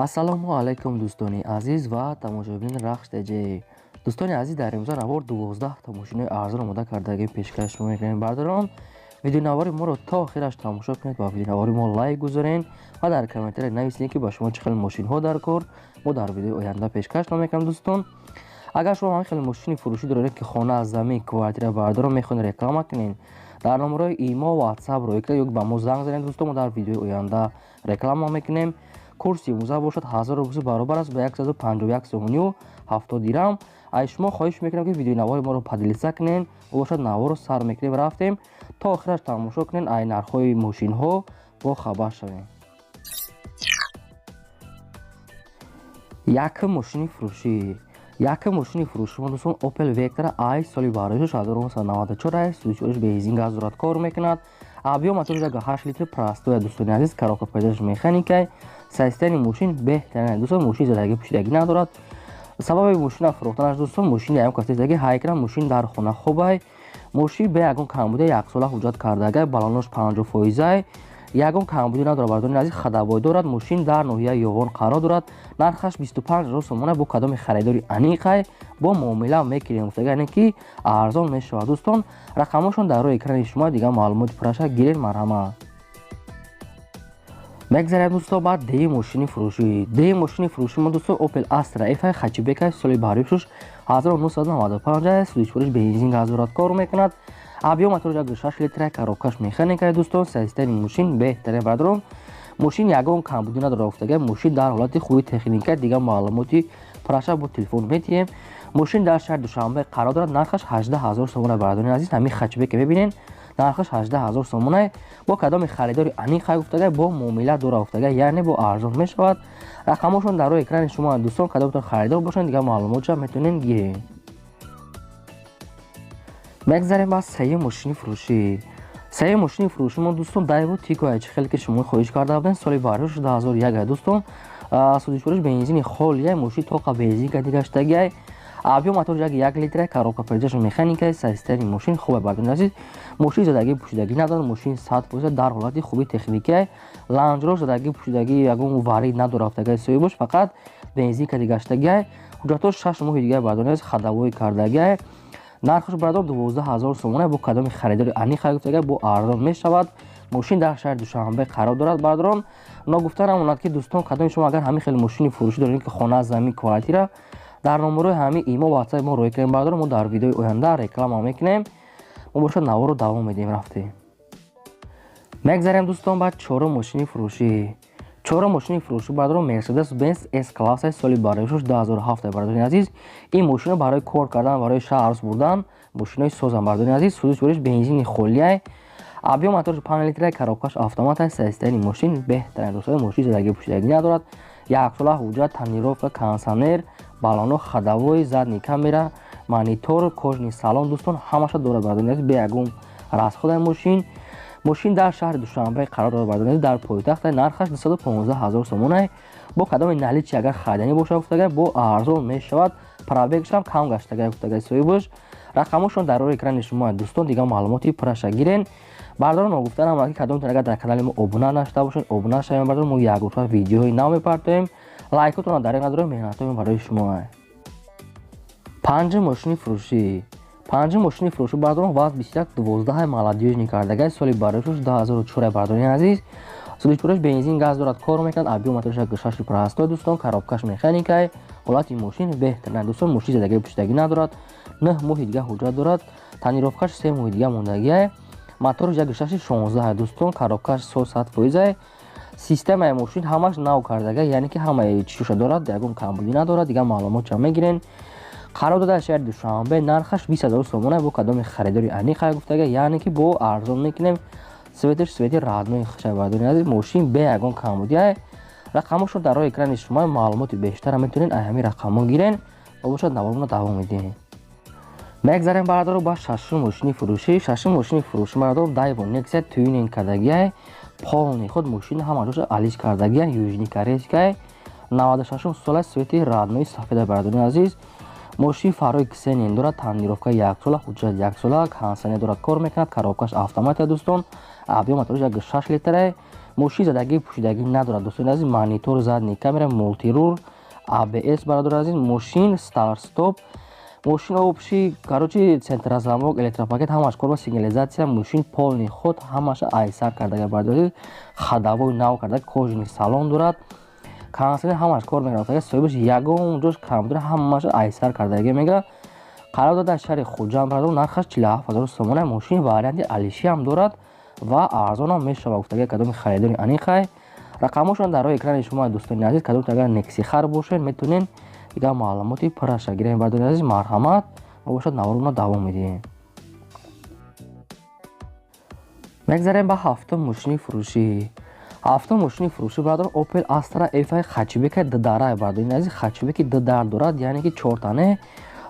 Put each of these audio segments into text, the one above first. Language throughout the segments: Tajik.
Ассалому алайкум, дӯстони азиз ва тамошобини Рахш ТЖ. Дӯстони азиз, дар имрӯза навор 12 та мошинои арзон омода кардагим, пешкаш шумо мекунем. Бардорон, видеонавори моро то охираш тамошо кунед ва видеонавори мо лайк гузорен ва дар комментария нависед, ки ба шумо чӣ хел мошинҳо дар кор, мо дар видеои оянда пешкаш мекунем. Дӯстон, агар шумо ҳамин хел мошини фурӯшӣ доред, ки хона, замин, квартира, бардорон, мехоҳед реклама кунед, дар номерои имо, ватсап рӯй кунед ё ба мо занг занед. Дӯстон, мо дар видеои оянда реклама мекунем. Курси имрӯза бошад 1000 рубл, баробар аст ба 151 сомонию 70 дирам. Ай шумо хоҳиш мекунем, ки видеонавори моро поделиться кунед. Бошад, наворро сар мекунем, рафтем, то охираш тамошо кунед, ай нархҳои мошинҳо бо хабар шавем. Якум мошини фурӯшӣ. Якум мошини фурӯшӣ мо, дӯстон, Opel Vectra i, соли бароишаш 1994 ай, сӯзишвориш бензин, газ дорад, кор мекунад. Объём моториш 8 литр, простой. Дӯстони азиз, коробка передач механикай, состояние мошин беҳтарин. Дӯстон, мошин задагӣ пӯшидагӣ надорад. Сабаби мошина фурӯхтанаш, дӯстон, мошини ягон касе ҳайкра, мошин дар хона хобай, мошин бе ягон камбуда, яксола ҳуҷҷат кардагай, балонош 50 фоизай, ягон камбудӣ надорад. Бардони азиз, ходовой дорад. Мошин дар ноҳияи Ёвон қарор дорад, нархаш 25 000 сомона. Бо кадоми харидори аниқай, бо муомила мекунем гуфтага, яъне ки арзон мешавад. Дӯстон, рақамҳошон дар рӯи экрани шумо, дигар маълумоти пурраша гиред, марҳамат. Мегзарем, дӯстон, баъд деи мошини фурӯшӣ. Деи мошини фурӯшӣ мо, дӯстон, Opel Astra F хэтчбека, соли баришуш 1995, сӯзишвориш бензин, газ дорад, кор мекунад. Объём моториш 6 литра, коробкаш механика. Дӯстон, состояние мошин беҳтарин. Бардорон, мошин ягон камбудӣ надорад гуфтага, мошин дар ҳолати хуби техника. Дигар маълумоти пурраша бо телефон метиҳем. Мошин дар шаҳри Душанбе қарор дорад, нархаш 18 000 сомона. Бардорони азиз, ҳамин хэтчбеке мебинед, нархаш 18 000 сомона. Бо кадоми харидори аниқ гуфтага, бо муомила дора гуфтага, яъне бо арзон мешавад. Рақамҳошон дар рӯи экрани шумо, дӯстон, кадомтон харидор бошанд, дигар маълумотша метавонед гиред. Мегзарем ба сеюм мошини фурӯшӣ. Сеюм мошини фурӯшӣ мо, дӯстон, Дайво Тико, чӣ хеле ки шумо хоҳиш карда будем, соли барош 2001. Дӯстон, сӯзишвориш бензини холия, мошин тоқа бензин кадигаштагиай. Объём мотор як литра, коробка передач механика, состояние мошин хуб. Бардони азиз, мошин задагӣ пӯшидагӣ надорад, мошин 100% дар ҳолати хуби техникия, ланҷро задагӣ пӯшидагӣ, ягон варид надорад гаи соҳибош, фақат бензин кадигаштагиай. Ҳуҷҷатҳо 6 моҳи дигар. Бардони азиз, ходовой кардагиай. Нархаш, бардор, 12 000 сомона. Бо кадоми харидори аниқ гуфтага, бо арзон мешавад. Мошин дар шаҳри Душанбе қарор дорад. Бардорон, ногуфта намонад, ки дӯстон, кадоми шумо агар ҳамин хел мошини фурӯшӣ доред, ки хона, замин, квартира, дар номерои ҳамин имо, ватсапи мо рӯй кунем. Бардорон, мо дар видеои оянда реклама мекунем. Мо бошад, наворро давом медиҳем, рафтем. Мегзарем, дӯстон, ба чорум мошини фурӯшӣ. Чорум мошини фурӯшӣ, бардорон, Мерседес Бенз С класса, соли бароишуш 2007. Бардорони азиз, ин мошино барои кор кардан, барои шаҳр арӯс бурдан мошинои созан. Бардорони азиз, сӯзишвориш бензини холияй, объём моториш 5 литра, коробкаш автомат, состояние мошин беҳтарин. Дӯстони, мошин задагӣ пӯшидагӣ надорад, яксола ҳуҷҷат, тонировка, кондитсионер, балоно, ходовой, задний камера, монитор, кожаный салон, дӯстон, ҳамаша дорад. Бардорони азиз, бе ягон расходаи мошин. Мошин дар шаҳри Душанбе қарор дорад, бардорони, дар пойтахт. Нархаш 215 000 сомона. Бо кадоми наличие агар харидани бошад гуфтага, бо арзон мешавад. Пробегшам кам гаштага гуфтага соҳибош. Рақамҳошон дар рӯи экрани шумо, дӯстон, дигар маълумоти пурраша гирен. Бардорон, ногуфта намонад, ки кадомтон агар дар канали мо обуна нашуда бошед, обуна шавем. Бардорон, мо якрӯза видеоҳои нав мепартоем, лайкотонро дареғ надорем, меҳнатҳои барои шумо. Панҷум мошини фурӯшӣ. Панҷум мошини фурӯшӣ, бардорон, ВАЗ 2112, молодёжный кардагай, соли бароишуш 2004. Бардорони азиз, сӯзишвориш бензин, газ дорад, кор мекунад. Объём моториш шаши простой, дӯстон, коробкаш механикай, ҳолати мошин беҳтарин. Дӯстон, мошин задагӣ пӯшидагӣ надорад, 9 моҳи дига ҳуҷҷат дорад, тонировкаш 3 моҳи дига мондагиай. Моториш як шаши 16, дӯстон, коробкаш со 100 фоизай, системаи мошин ҳамаш нав кардага, яъне ки ҳамаи чизоша дорад, ягон камбудӣ надорад. Дигар маълумотша мегирен. Қарор дода шаҳри Душанбе, нархаш 20 000 сомона. Бо кадоми харидори аниқ гуфтага, яъне ки бо арзон мекунем. Цветаш цвети родной шавадони азиз, мошин бе ягон камбудиай. Рақамҳошон дар рӯи экрани шумо, маълумоти бештара метавонед ай ҳамин рақамҳо гирен. Бошад, наворона давом медиҳем. Мегзарем, бародаро, ба шашум мошини фурӯшӣ. Шашум мошини фурӯшӣ, бародаро, Дайво Нексия, тюнинг кардагиай, полный худ мошин, ҳама ҷоша алиш кардагиай, южный корейскай, 96-ум сола, цвети родной сафеда. Бародарони азиз, мошин фарои ксенон дорад, тонировка яксола, ҳуҷҷат яксола, кондитсионер дорад, кор мекунад, коробкаш автомата. Дӯстон, объём моториш як шаш литра. Мошин задагӣ пӯшидагӣ надорад дӯстони азиз. Монитор, задний камера, мультируль, ABS бародари азиз, мошин старт стоп, мошин общий, короче, центрозамок, электропакет ҳамаш кор, сигнализация, мошин полный ход, ҳамаша айсар кардага бародари, ходовой нав карда, кожаный салон дорад, кондиционер ҳамаш кор мекунад. Соҳибаш ягон ҷош компютер ҳамаша айсар кардага мега. Қарор дорад дар шаҳри Хуҷанд бародар, нархаш 47 000 сомона. Мошин варианти алишӣ ҳам дорад ва арзонам мешавад гуфтага кадоми харидори аниқай. Рақамҳошон дар рӯи экрани шумо дӯстони азиз. Кадом агар Нексия хар бошед, метавонед дигар маълумоти пурраша гирем бародари азиз. Марҳамат, мо бошад наворона давом медиҳем. Мегзарем ба ҳафтум мошини фурӯшӣ. Ҳафтум мошини фурӯшӣ бародар, Opel Astra F хэтчбека дударай бародари азиз. Хэтчбеки дудар дорад, яъне ки чортане.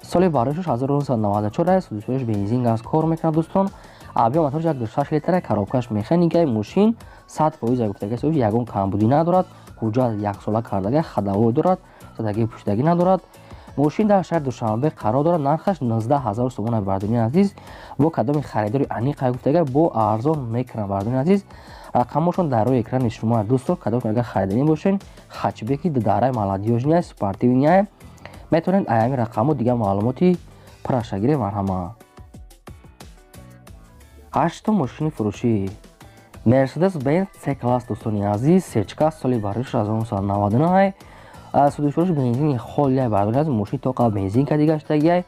Соли бароишаш 1994 аст, сӯзишвориш бензин, газ кор мекунад дӯстон. Объём моторш 1,6 литра, коробкаш механикаи. Мошин 100% гуфтага соҳиб, ягон камбудӣ надорад, ҳуҷҷат яксола кардага, ходовой дорад, задагӣ пӯшидагӣ надорад. Мошин дар шаҳри Душанбе қарор дорад, нархаш 19 000 сомона бародари азиз. Бо кадоми харидори аниқа гуфтага, бо арзон мекунад бародари азиз. Рақамҳошон дар рӯи экрани шумо дӯстон. Кадом агар хариданӣ бошед, хэтчбеки дударай, молодёжный, спортивный, метавонед аями рақамҳо дигар маълумоти пурраша гиред. Марҳамат. Ҳаштум мошини фурӯшӣ, Мерседес Бенз С класс дӯстони азиз, сечка, соли бароиш 1999, сӯзишвориш бензини холия бародари азиз. Мошин тоқа бензин кади гаштагиай.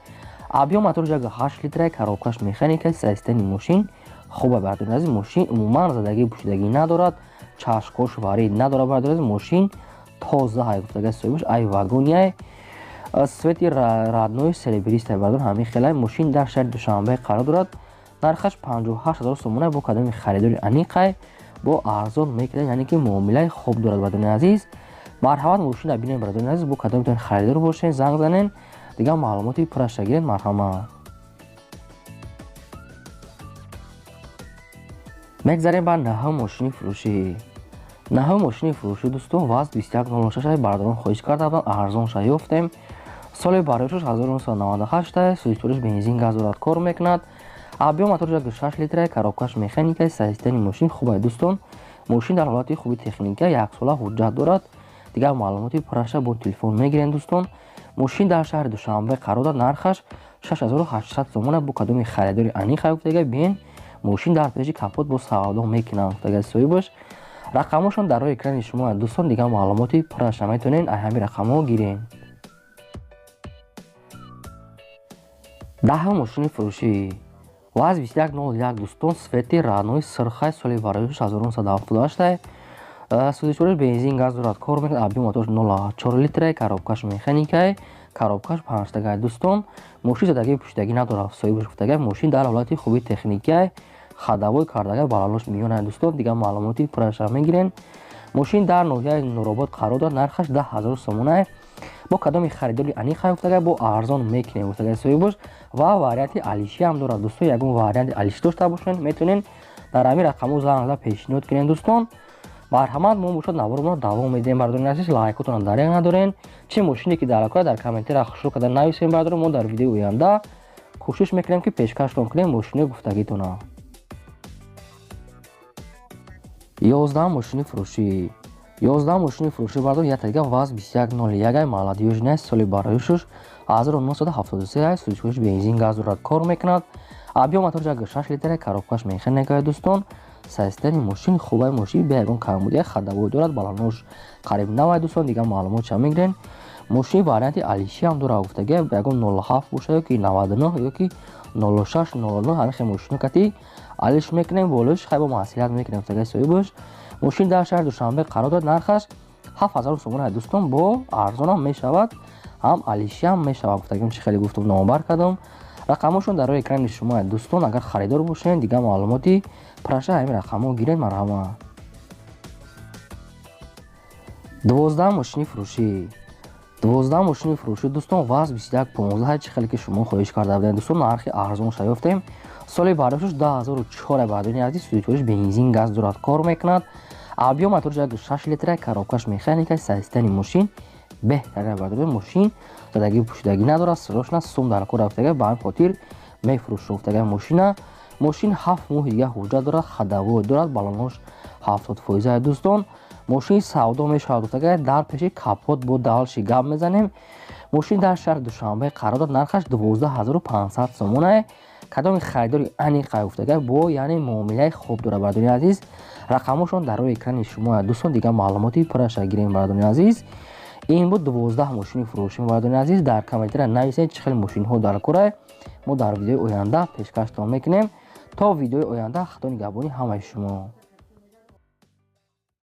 Объём моторш 1,8 литра, коробкаш механика, состояние мошин хуба бародари азиз. Мошин умуман задагӣ пӯшидагӣ надорад, чашкош варид надорад бародари азиз. Мошин тоза ҳай гуфтага соҳибаш, ай вагониай, цвети родной серебристай бародар, ҳамин хелай. Мошин дар шаҳри Душанбе қарор дорад, нархаш 58 000 сомона. Бо кадоми харидори аниқай, бо арзон мекунад, яъне ки муомилаи хуб дорад бародари азиз. Марҳамат, мошина бинед бародари азиз. Бо кадомитон харидор бошед, занг занед, дигар маълумоти пурраша гиред. Марҳамат. Мегзарем ба наҳум мошини фурӯшӣ. Наҳум мошини фурӯшӣ дӯстон, ВАЗ 2106. Бародарон хоҳиш карда буданд, арзонша ёфтем. Соли бароишаш 1998, сӯзишвориш бензин, газ дорад, кор мекунад. Объём моторш 1,6 литра, коробкаш механика, состояние мошин хуб дӯстон. Мошин дар ҳолати хуби техника, яксола ҳуҷҷат дорад. Дигар маълумоти пурраша бо телефон мегирем дӯстон. Мошин дар шаҳри Душанбе қарор дорад, нархаш 6800 сомона. Бо кадоми харидори аниқ гуфтага, биен, мошин дар пеши капот бо савдо мекунанд гуфтага соҳибаш. Рақамҳошон дар рӯи экрани шумо дӯстон. Дигар маълумоти пурраша метавонед аз ҳамин рақамҳо гирем. Даҳум мошини фурӯшӣ, ВАЗ 2101 дӯстон, цвети родной сирхай, соли бароиш 1978, сӯзишвориш бензин, газ дорад, кор мекунад. Объём моторш 0,4 литра, коробкаш механикай, коробкаш панҷтагай дӯстон. Мошин задагӣ пӯшидагӣ надорад, соҳибаш гуфтагай, мошин дар ҳолати хуби техникиай, ходовой кардагай, балалош миёнай дӯстон. Дигар маълумоти пурраша мегирем. Мошин дар ноҳияи Нуробод қарор дорад, нархаш 10 000 сомонай. Бо кадоми харидори аниқ гуфтагай, бо арзон мекунем гуфтагай соҳибаш. Ва варианти алишӣ ҳам дорад дӯстон. Ягон варианти алишӣ дошта бошед, метавонед дар ҳамин рақамҳо занг зада пешниҳод кунед дӯстон. Марҳамат, мо бошад наворро давом медиҳем бародарони азиз. Лайкотонро дареғ надорен. Чӣ мошине ки дар дар комментария хушрӯ карда нависем бародарон, мо дар видеои оянда кӯшиш мекунем, ки пешкаштон кунем мошинои гуфтагитона. 11-ум мошини фурӯшӣ. 11-ум мошини фурӯшӣ бародар, як дига ВАЗ 2101, молодёжный, соли бароишуш 1973, сӯзишвориш бензин, газ дорад, кор мекунад. Объём моторш 1,6 литра, коробкаш механикаи дӯстон. Состояние мошин хубай, мошин бе ягон камбудия, ходовой дорад, баланош қариб навай дӯстон. Дигар маълумот ча мегирен. Мошини варианти алишӣ ҳам дорад гуфтага, ягон 07 боша ёки 99 ёки 06, 09, ҳамин хел мошино кати алиш мекунем, болоиш хай бо маслиҳат мекунем гуфтага соҳибаш. Мошин дар шаҳри Душанбе қарор дорад, нархаш 7000 сомона дӯстон. Бо арзонам мешавад, ҳам алишиам мешавад гуфтагим. Чи хеле гуфтум, номбар кардам. Рақамҳошон дар рӯи экрани шумо дӯстон. Агар харидор бошед, дигар маълумоти пурраша ҳамин рақамҳо гиред. Марҳамат. 12-ум мошини фурӯшӣ. 12-ум мошини фурӯшӣ дӯстон, ВАЗ 2115, чи хеле ки шумо хоҳиш карда будед дӯстон, нархи арзонша ёфтем. Соли бароишаш 2004 бародари азиз, сӯзишвориш бензин, газ дорад, кор мекунад. Объём моторш 1,6 литра, коробкаш механика, состояние мошин беҳтарин бародари. Мошин задагӣ пӯшидагӣ надорад, срочно сум дар кор рафтага, ба ҳамин хотир мефурӯшофтага мошина. Мошин 7 моҳи дига ҳуҷҷат дорад, ходовой дорад, балонош 70% дӯстон. Мошини савдо мешавад гуфтага, дар пеши капот бо дальше гап мезанем. Мошин дар шаҳри Душанбе қарор дорад, нархаш 12 500 сомонае. Кадоми харидори аниқа гуфтага, бо яъне муомилаи хуб дорад, бардони азиз. Рақамошон дар рӯи экрани шумо, дӯстон. Дигар маълумоти пурраша гирем, бардони азиз. Ин буд 12 мошини фурӯшӣ, бардони азиз. Дар комментария нависед, чӣ хел мошинҳо дар кора, мо дар видеои оянда пешкаштон мекунем. То видеои оянда, Худо нигаҳбони ҳамаи шумо.